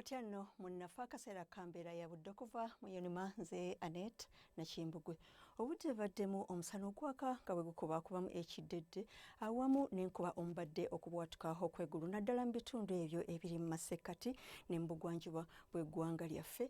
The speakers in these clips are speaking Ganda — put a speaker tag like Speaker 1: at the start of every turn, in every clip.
Speaker 1: Otya nno munnafe, akaseera kambeera ya budde okuva mu UNMA. Nze Anet Nakimbugwe. Obudde bubaddemu omusana ogwaka nga bwe gukubakubamu ekiddedde awamu n'enkuba omubadde okubwatuka okw'eggulu, naddala mu bitundu ebyo ebiri mu masekkati ne mu bugwanjuba bw'eggwanga lyaffe.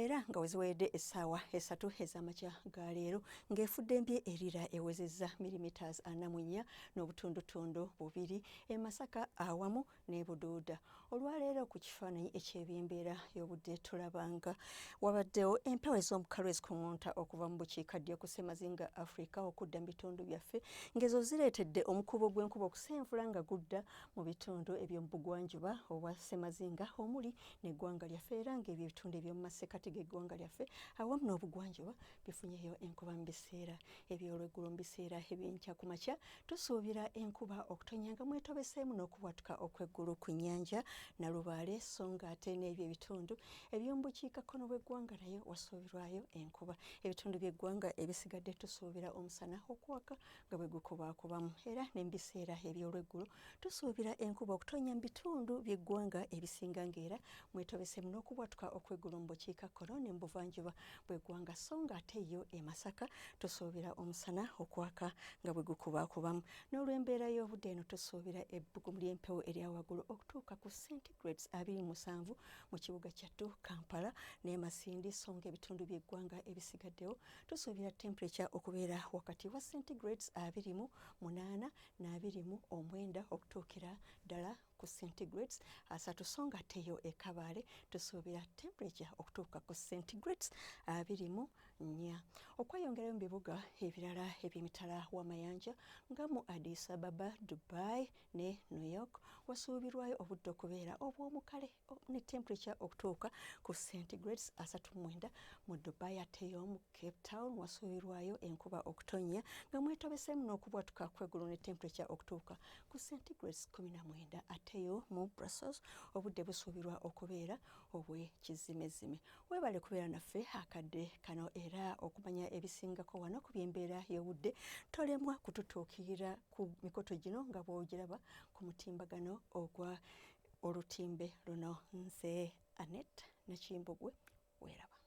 Speaker 1: Era nga weziweredde essaawa 3 ez'amakya ga leero, ng'efuddembye erira ewezezza millimeters 44.2 e Masaka awamu ne Buduuda. Olwaleero ku kifaananyi eky'ebyembeera y'obudde tulaba nga wabaddewo empewo ez'omukalu ezikuŋŋunta okuva mu bukiikaddyo ku ssemazinga Africa okudda mu bitundu byaffe, ng'ezo zireetedde omukubo gw'enkuba okusenvula nga gudda mu bitundu eby'omu bugwanjuba obwa ssemazinga omuli n'eggwanga lyaffe, era ng'ebyo ebitundu eby'omu masekkati g'eggwanga lyaffe awamu n'obugwanjuba bifunyeyo enkuba mu biseera eby'olweggulo. Mu biseera ebyenkya ku makya tusuubira enkuba okutonya nga mwetobeseemu n'okubwatuka okw'eggulu ku nnyanja Nalubaale, so nga ate n'ebyo ebitundu eby'omu bukiikakkono bw'eggwanga nayo wasuubirwayo enkuba. Ebitundu by'eggwanga ebisigadde tusuubira omusana okwaka nga bwe gukubaakubamu, era ne mu biseera eby'olweggulo tusuubira enkuba okutonya mu bitundu by'eggwanga ebisinga, ng'era mwetobeseemu n'okubwatuka okw'eggulu mu bukiikakkono ne mu buvanjuba bw'eggwanga, so nga ate yo e Masaka tusuubira omusana okwaka nga bwe gukubaakubamu. N'olw'embeera y'obudde eno, tusuubira ebbugumu ly'empewo erya waggulu okutuuka ku centigrades 27 mu kibuga kyattu Kampala ne Masindi, so nga ebitundu by'eggwanga ebisigaddewo tusuubira temperature okubeera wakati wa centigrades 28 n'29 okutuukira ddala ku centigrades 30, so nga ate yo e Kabaale tusuubira temperature okutuuka ku centigrades 24. Okweyongerayo mu bibuga ebirala eby'emitala w'amayanja nga mu Addis Ababa, Dubai ne New York wasuubirwayo obudde okubeera obw'omukale ne temperature okutuuka ku centigrades 39 mu Dubai. Ate yo mu Cape Town wasuubirwayo enkuba okutonnya nga mwetobeseemu n'okubwatuka kw'eggulu ne temperature okutuuka ku centigrades 19. Ate yo mu Brussels obudde busuubirwa okubeera obw'ekizimezime. Weebale kubeera naffe akadde kano, era okumanya ebisingako wano ku by'embeera y'obudde tolemwa kututuukirira ku mikoto gino nga bw'ogiraba ku mutimbagano ogwa olutimbe luno. Nze Anet Nakimbugwe, weeraba.